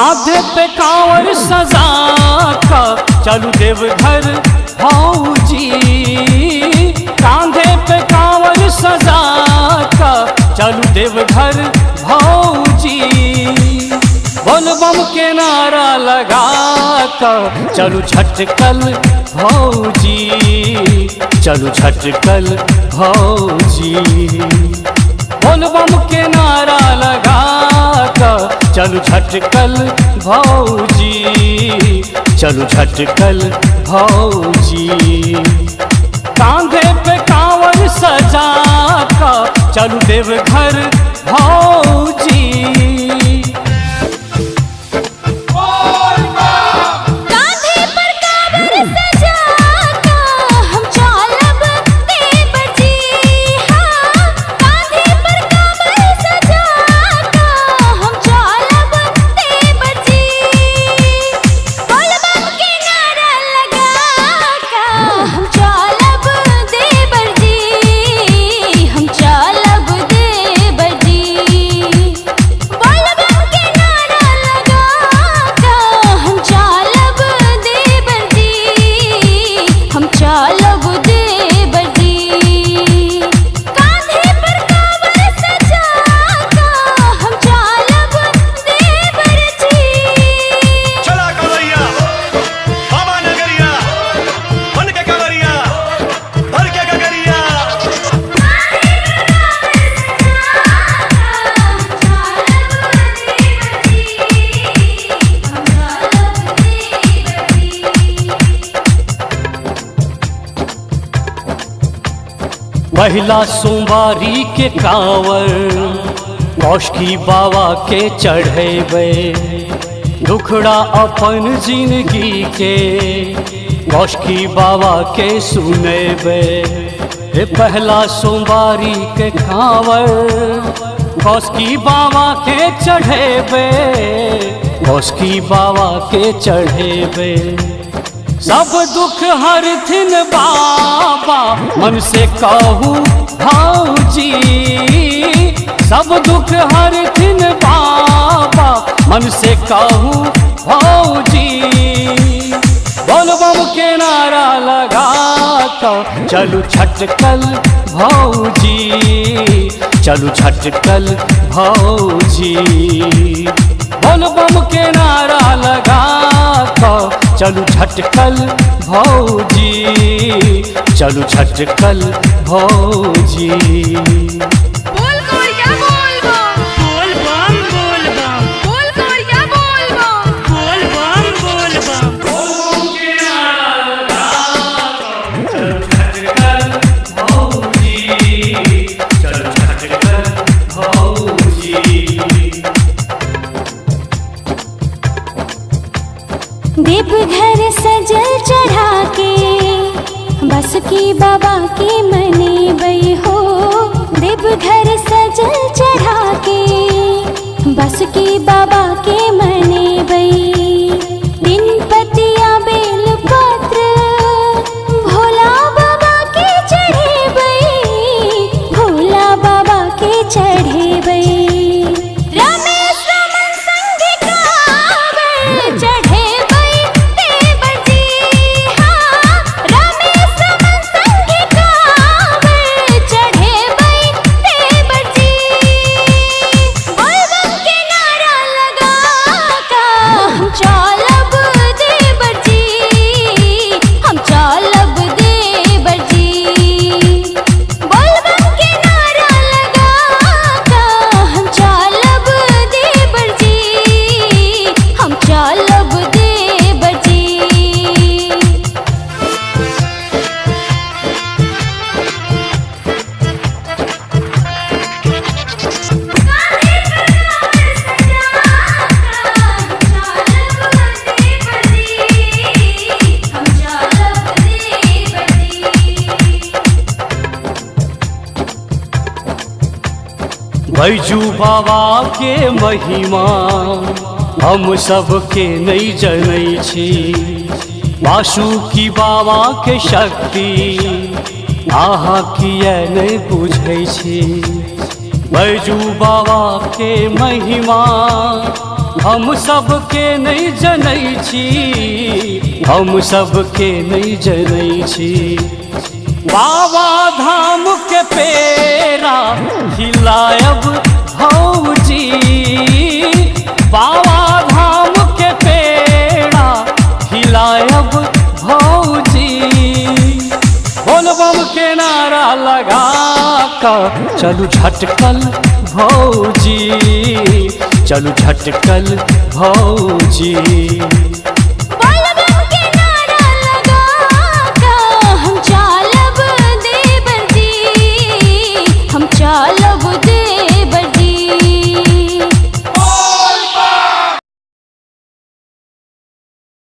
कांधे पे कांवर सजा क चलू देवघर भौजी। कांधे पे कांवर सजा क चलू देवघर भौजी। बोलबम के नारा लगा क चलू झटकल भौजी, चलू झटकल भौजी। बोलबम के नारा लगा क चलू झटकल भौजी, चलू झटकल भौजी। कांधे पे कांवर सजा क चलू देवघर भौजी। कांधे पर कांवर सजा का हम चलब देवर जी। हाँ, कांधे पर कांवर सजा का हम चलब देवर जी। बोलबम के नारा लगा का हम चलब देवर जी, हम चलब देवर जी। बोलबम के नारा लगा का हम चलब देवर जी, हम चलब देवर जी। कांधे पर कांवर सजा का हम चलब देवर जी। चला कांवरिया बाबा नगरिया, बन के कांवरिया भर के गगरिया। पहिला सोमवारी के कांवर कौशकी बाबा के चढ़ेबै, दुखड़ा अपन जिंदगी के कौशकी बाबा के सुनेबै। हे पहला सोमवारी के कांवर कौशकी बाबा के चढ़ेबै, कौशकी बाबा के चढ़ेबै। सब दुख हरथिन बाबा मन से कहू भौजी, सब दुख हरथिन बाबा मन से कहू भौजी। बोलबम के नारा लगा क चलू छटकल भौजी, चलू छटकल भौजी। बोलबम के नारा लगा क चलू झटकल भौजी, चलू झटकल भौजी। बोल कवरिया बोल बम, बोल बम बोल बम, बोल कवरिया बोल बम। बोल बम बोल बम। देवघर सजल चढ़ा के बस की बाबा के मने बई हो। देवघर सजल चढ़ा के बस की बाबा के मने बई। दिन पतिया बेल पत्र भोला बाबा के चढ़े बई, भोला बाबा के चढ़े बई। रमेश रमन संग कांवर चढ़े बई देवर जी। हाँ, रमेश रमन संग कांवर चढ़े बई देवर जी। बोलबम के नारा लगा का हम चलब देवर जी, हम चलब देवर जी। बोलबम के नारा लगा का हम चलब देवर जी, हम चलब देवर जी। बैजू बाबा के महिमा हम सबके नहीं जनै छी, वासुकी बाबा के शक्ति अहाँ किए नहीं बुझै छी। बैजू बाबा के महिमा हम सबके नहि जनै छी, हम सबके नहि जनै छी। बाबा धाम के पेरा हिलायब भौजी, बाबा धाम के पेड़ा हिलायब भौजी। बोलबम के नारा लगा कऽ चलू झटकल भौजी, चलू झटकल भौजी।